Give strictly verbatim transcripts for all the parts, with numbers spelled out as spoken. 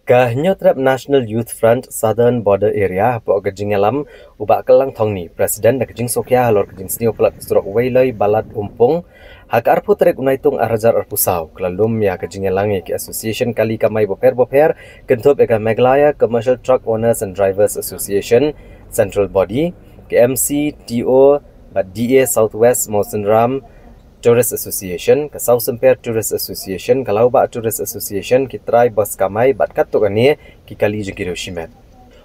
Ka Hynñiewtrep National Youth Front Southern Border Area hapoh ka jingïalam u Bah Kallang Thongni, President, da ka jingsngewkhia halor ka jingsniew palat ka surok Weiloi Balat Umpung ha ka arphew tarik u Naitung ar hajar arphew saw, ka la lum ïa ka jingïalang ïa ki association kali kamai bapher bapher, kynthup ïa ka Meghalaya Commercial Truck Owners and Drivers Association, Central Body, ka M C T O bad D A Southwest Mawsynram Tourist Association, ka South Symper Tourist Association, ka Lawbah Tourist Association, ki trai bus kamai bad katto katne ki kali jong ki riew shimet.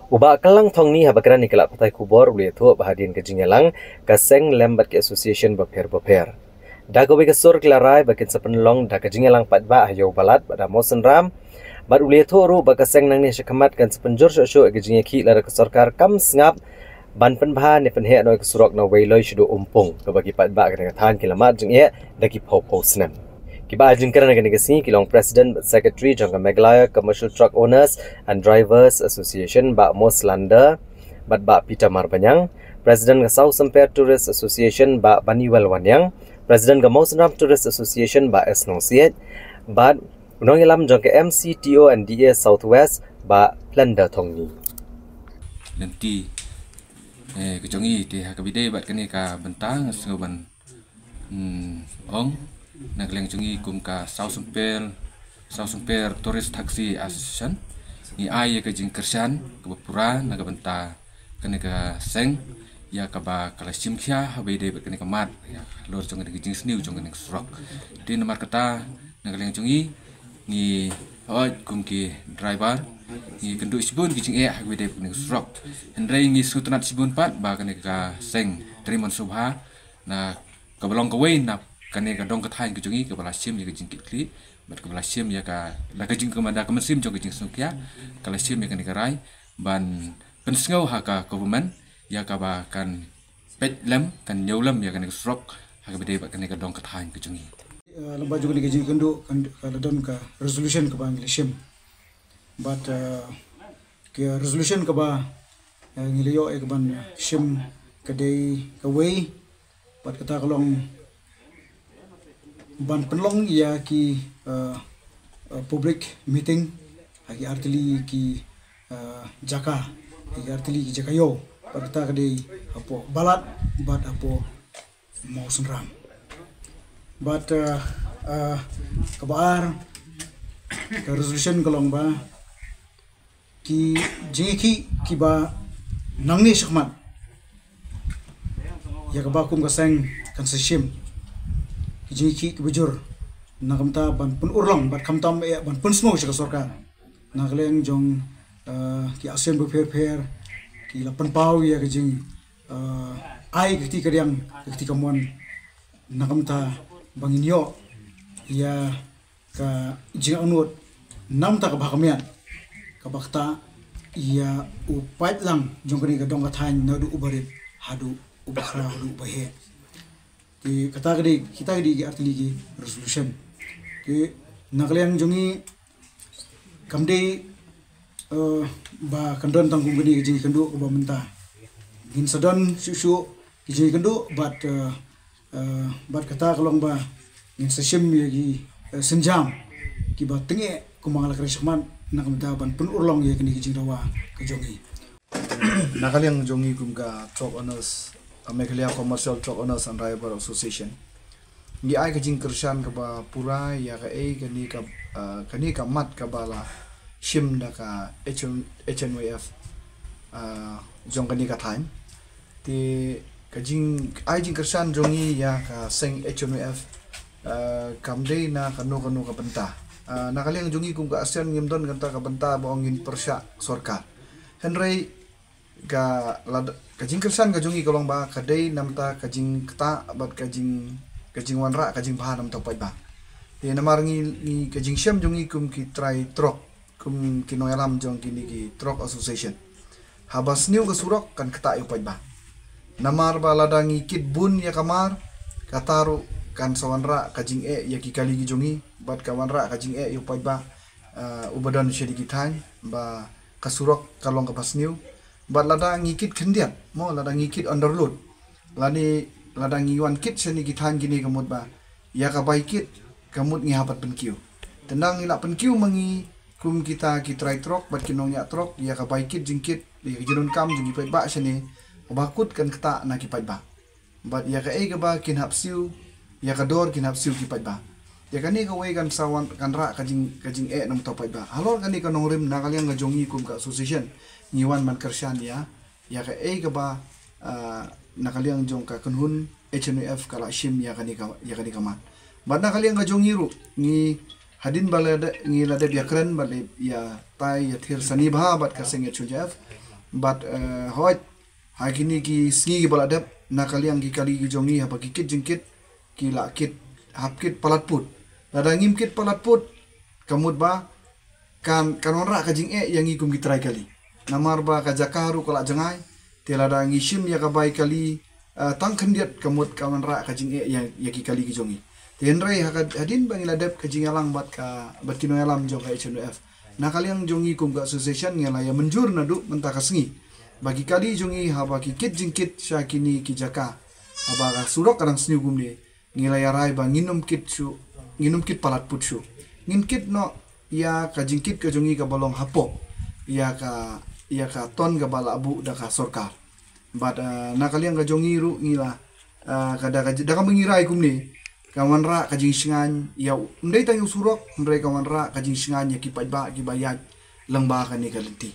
U Bah Kallang Thongni haba kren ïa ki lad pathai khubor u la ïathuh ba hadien ka jingïalang, ka seng lem bad ki association bapher bapher. Da kawei ka sur ki la rai ba kin sa pynlong da ka jingïalang paidbah ha Ïew Balat bad ha Mawsynram. Bad u la ïathuh ruh ba ka seng nangne shakhmat kan sa pynjur shuh shuh ïa ka jingïakhih lada ka sorkar kam sngap ban pynbha ne pynheh noh ïa ka surok na Weiloi shaduh Umpung, kaba ki paidbah kane ka thaiñ ki la mad jingeh da ki phew phew snem. Kiba ai jingkren ha kane ka sngi ki long President bad Secretary jong ka Meghalaya Commercial Truck Owners and Drivers Association, Bah Moslander bad Bah Peter Marbaniang, President ka South Symper Tourist Association, Bah Baniwel Waniang, President ka Mawsynram Tourist Association, Bah S Nongsiej, bad u nongïalam jong ka M C T O and D A Southwest, Bah Plender Thongni. Lynti, eh, ka jong i te ha kaba ïadei bad kane ka bynta nga sngew ban, hmm, ong, na ka liang jong i kum ka South Symper, South Symper Tourist Taxi Association, ngi ai ïa ka jingkyrshan kaba pura na ka bynta kane ka seng ïa kaba ka la shim khia haba ïadei bad kane ka mat ïa halor jong kane ka jingsniew jong kane ka surok. Te namar kata na ka liang jong i ngi hoi kum ki driver ngi kynduh shibun ki jingeh ha kaba ïadei bad kane ka surok. Hynrei ngi sngewtynnat shibun pat ba kane ka seng Trei Mon Sngewbha na kaba long kawei na kane ka dong ka thaiñ ka jong i kaba la shim ïa ka jingkitkhlieh bad kaba la shim ïa ka, da ka jingkmen, da ka mynsiem jong ka jingsngewkhia ka la shim ïa kane ka rai ban pynsngew ha ka government ïa kaba kan peit lem, kan ñiew lem ïa kane ka surok ha kaba ïadei bad kane ka dong ka thaiñ ka jong i. Eh, lem bad jong kane ka jingkynduh kan, ka la don ka resolution kaba ngi la shim. Bad, eh, ka resolution kaba, eh, ngi la ïoh ïa kaban shim ka dei kawei, bad kata ka long ban pynlong ïa ki, eh, eh, public meeting ha ki artylli ki, eh, jaka, ha ki artylli ki jaka ïew, bad kata ka dei hapoh Balat bad hapoh Mawsynram. Bad, eh, eh, kaba ar ka resolution ka long ba ki jingïakhih kiba nangne shakhmat ïa kaba kum ka seng kan sa shim, ki jingïakhih kiba jur na ka bynta ban pynurlong bad khamtam eh ban pynsngew sha ka sorkar na ka liang jong, eh, ki action bapher bapher ki la pynpaw ïa ka jing, eh, ai ka kti kadiang ka kti kamon na ka bynta ba ngin ïoh ïa ka jingangnud na ka bynta ka bha ka miat kaba ktah ïa u paidlang jong kane ka dong ka thaiñ naduh u barit haduh u bakhraw haduh u baheh. Te kata ka dei, kita ka dei ki artylli ki resolution. Te na ka liang jong i kam dei, eh, ba kan don tang kum kane ka jingkynduh kaba mynta. Ngin sa don shuh shuh ki jingkynduh bad, eh, eh, bad kata ka long ba ngin sa shim ïa ki, eh, sienjam kiba tyngeh kumba nga la kren shakhmat na ka bynta ban pynurlong ïa kane ka jingdawa ka jong i. Na ka liang jong i kum ka Truck Owners, uh, Meghalaya Commercial Truck Owners and Driver Association, ngi ai ka jingkyrshan kaba pura ïa kaei kane ka, uh, kane ka mat kaba la shim da ka H N, H N Y F, uh, jong kane ka thaiñ. Te ka jing, ai jingkyrshan jong i ïa ka seng H N Y F, uh, kam dei na kano kano ka bynta. Uh, na ka liang jong i kum ka ASEAN ngim don kata ka bynta ba ong ngin pyrshah sorkar. Hynrei ka lad-, ka jingkyrshan ka jong i ka long ba ka dei na ka bynta ka jingktah bad ka jing, ka jingwanrah ka jingbha na ka bynta u paidbah. Te namar ngi, ngi ka jingshem jong i kum ki trai trok, kum ki nongïalam jong kine ki Truck Association. Haba sniew ka surok kan ktah ïa u paidbah. Namar ba lada ngi kit bun ïa ka mar, kata ruh kan sa wanrah ka jingeh ïa ki kali ki jong i, bad ka wanrah ka jingeh ïa u paidbah, uh, uba don sha ki thaiñ, ba ka surok ka long kaba sniew. Bad lada ngi kit khyndiat, mo, lada ngi kit underload, lane lada ngi wan kit sha ki thaiñ kine ka mut ba ïa ka bai kit ka mut ngi hap ban pynkiew. Tang ngi la pynkiew ma ngi kum kita ki trai trok bad ki nongñiah trok ïa ka bai kit jingkit, ïa ka jingdonkam jong ki paidbah shane, kaba kut kan ktah na ki paidbah. Bad ïa kaei kaba kin hap siew, ïa ka dor kin hap siew ki paidbah. Ïa kane kawei kan sa wan kan rah ka jing ka jingeh na bynta u paidbah. Halor kane ka nongrim, na ka liang ka jong ngi kum ka association, ngi wan ban kyrshan ïa ïa kaei kaba, ah, na ka liang jong ka kynhun H N U F ka la shim ïa kane ka, ïa kane ka mat. Bad na ka liang ka jong ngi ruh, ngi hadien ba la de, ngi la dep ïakren bad ïa tai ïathir sani bha bad ka seng H N U F. Bad, eh, hooid, ha kine ki sngi kiba la dep, na ka liang ki kali ki jong ngi haba ki kit jingkit, ki la kit, hap kit palat put. Lada ngim kit palat put, ka mut ba kan, kan wanrah ka jingeh ïa ngi kum ki trai kali. Namar ba ka jaka ruh ka la jngai, te lada ngi shim ïa ka bai kali, ah, tang khyndiat, ka mut ka wanrah ka jingeh ïa, ïa ki kali ki jong ngi. Te hynrei ha ka, hadien ba ngi la dep ka jingïalang bad ka, bad ki nongïalam jong ka H N U F, na ka liang jong ngi kum ka association ngi la ïa mynjur naduh mynta ka sngi ba ki kali jong ngi, haba ki kit jingkit sha kine ki jaka, haba ka surok ka dang sniew kumne, ngi la ïa rai ba ngin ym kit shuh, ngin ym kit palat put shuh. Ngin kit noh ïa ka jingkit ka jong ngi kaba long hapoh ïa ka, ïa ka ton kaba la buh da ka sorkar. Bad, ah, na ka liang ka jong ngi ruh ngi la, ah, ka da ka, da kaba ngi rai kumne, ka wanrah ka jingshngaiñ ïa, ym dei tang ïa u surok, hynrei ka wanrah ka jingshngaiñ ïa ki paidbah kiba ïaid lyngba kane ka lynti.